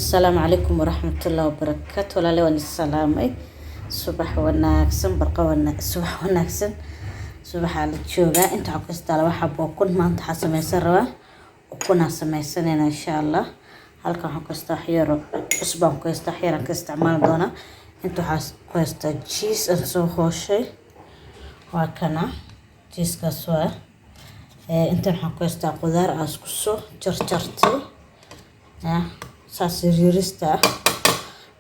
Asalaamu calaykum waraxmatullaahi wabarakaatu. Walaale, waan is salaamay. Subax wanaagsan, barqa subax wanaagsan. Subaxaa la joogaa. Inta waxaa ku haystaa laba xabo ukun. Maanta waxaa sameysan rabaa ukunaa sameysanayna, insha Allah. Halkan waxaan ku haystaa wax yar oo cusbaan ku haystaa, wax yaraan ka isticmaali doonaa. Inta waxaa ku haystaa cheese aan soo hooshay, waa kana, cheesekaas waa. Intan waxaan ku haystaa qudaar aan isku soo jarjartay, ya saas yaryarista ah.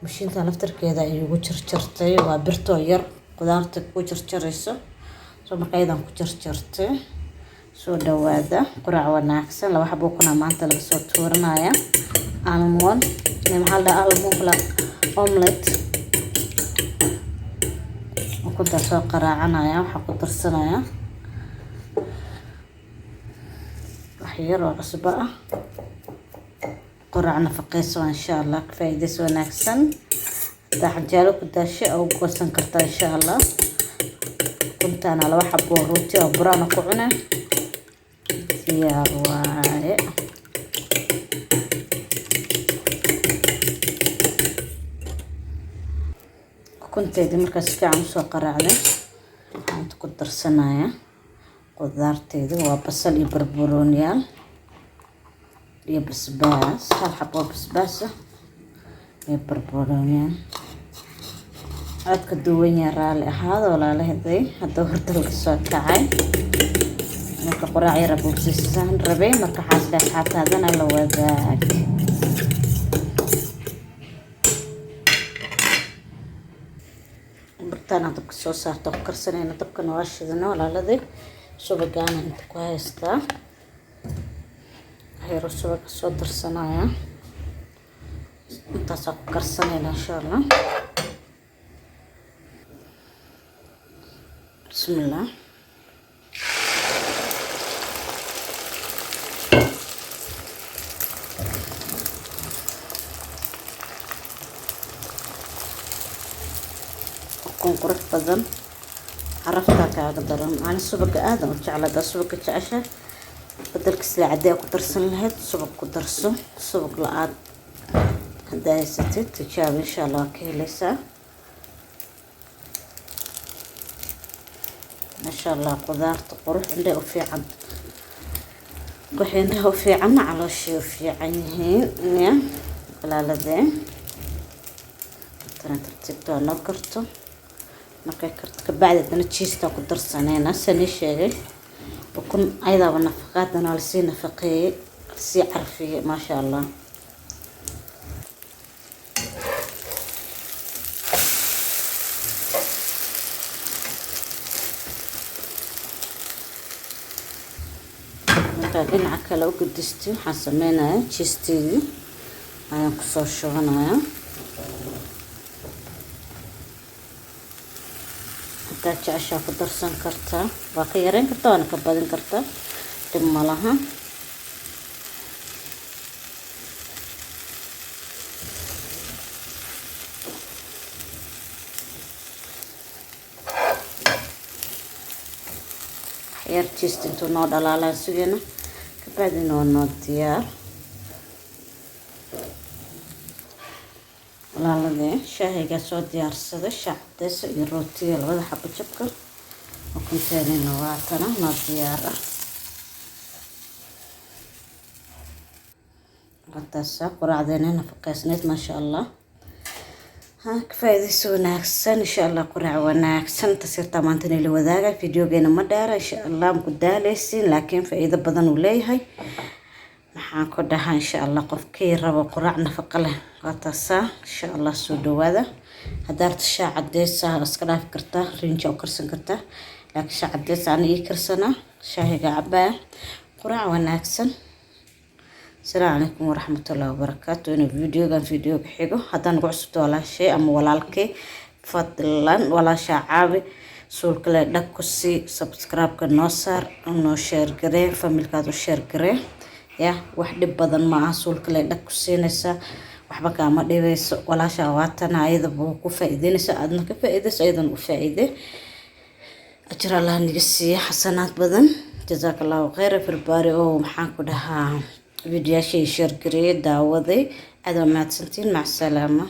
Mashiinta laftarkeeda ayuu ugu jarjartay, waa birtoo yar qudaarta ku jarjarayso. Soo marka ayadan ku jarjartay. Soo dhawaada, quraac wanaagsan. Laba xabo ukuna maanta laga soo tuuranaya. Almond, maxaa la dhahaa, almond omelette. Ukuntaa soo qaraacanaya, waxaa ku darsanaya wax yar oo cusbo ah. Quraac nafaqeyso, insha Allah. Ka faa'iidaysi wanaagsan. Hadaa canjeelo ku daashay oo goosan kartaa, insha Allah. Ukuntaana laba xabo oo rooti oo buraana ku cune, diyaar waaye. Ukunteedii markaa si fiican usoo qaraacday, waxaan inta ku darsanayaa qudaarteeda. Waa basal iyo barbarooniyaal iyo basbaas, hal xabo oo basbaas ah iyo barbarooniyaal. Codka duwan yaa, raali ahaada walaalahaday. Hadda horta laga soo kacay, marka quraac yara buubsiisaan rabay. Marka waxaas dheh asxaabtaadana la wadaag. Bartaan dabka soo saarta ku karsanayna, dabkana waa shidana, walaaladay. Subagaana inta ku haystaa, waxyaro subaga soo darsanaya, intaasaa ku karsanayna, insha Allah. Bismillah. Ukun qurux badan, caraftaa kaaga daran. Ani subaga aadan u jecla. Hadaa subaga jecesha, bedelka sida cadee ku darsan lahayd, subag ku darso. Subag la-aad haddaa haysatid, tijaabo, insha Allah, waa ka helaysaa, maasha Allah. Qudaarta qurux, indhaha u fiican. Waxay indhaha u fiicanna calooshay u fiican yihiin, ya walaaladee. Tana tartiibta waa noo karto. Markay karto kabacdi haddana cheeseta ku darsanayna. Sanii sheegay, ukun ayadaaba nafaqaadana waa lasii nafaqeeyey, lasii carfiyey, maasha Allah. Markaa dhinaca kale u gudistay, waxaan sameynayaa cheeseteedii ayaan kusoo shubanayaa. Haddaad jeceshaa ku darsan kartaa, waa ka yareyn kartaa, waana ka badin kartaa, dhib ma laha. Waxyar cheeseta intuu noo dhalaalaan sugayna, kabacdina waa noo diyaar, walaaladee. Shaahaygaa soo diyaarsaday, shaah cadeysa iyo rootiga labada xabo jabka. Ukunteenina waa tana, noo diyaar ah. Wataasa quraacdeena nafaqeysneyd, maasha Allah. Ha ka faa'iidayso wanaagsan, insha Allah. Quraac wanaagsan tasirtaa maanta inay la wadaaga. Videogeena ma dheera, insha Allah, ma ku daaleysin, laakiin faa'iido badan uu leeyahay. Maxaan ku dhahaa, insha Allah, qofkii rabo quraac nafaqa leh, waa taasaa, insha Allah. Soo dhawaada. Haddaa rabto shaah cadeys ah, iska dhaafi kartaa, rinji u karsan kartaa, laakiin shaah cadeys ana ii karsanaa, shaahiga cabaa. Quraac wanaagsan. Asalaamu calaykum waraxmatullaahi wabarakaatu. Inuu videogan videoga xigo. Haddaan nagu cusubto, walaashay ama walaalkay, fadlan walaashaa caawi, suulkale dhag ku sii, subscribe-ka noo saar, noo share garee, familkaad u share garee. Ya wax dhib badan ma aha, suulkale dhag ku siinaysaa, waxba kaama dhibayso. Walaashaa waatana, ayadaba ku faa'iideynaysa, aadna ka faa'iidayso, ayadana u faa'iide. Ajir Allah naga siiya, xasanaad badan. Jazaaka Allahu khayra firbaari. Oo maxaan ku dhahaa? Videoyaashay share gareeyay, daawaday, aad waa mahadsantiin. Macsalaama.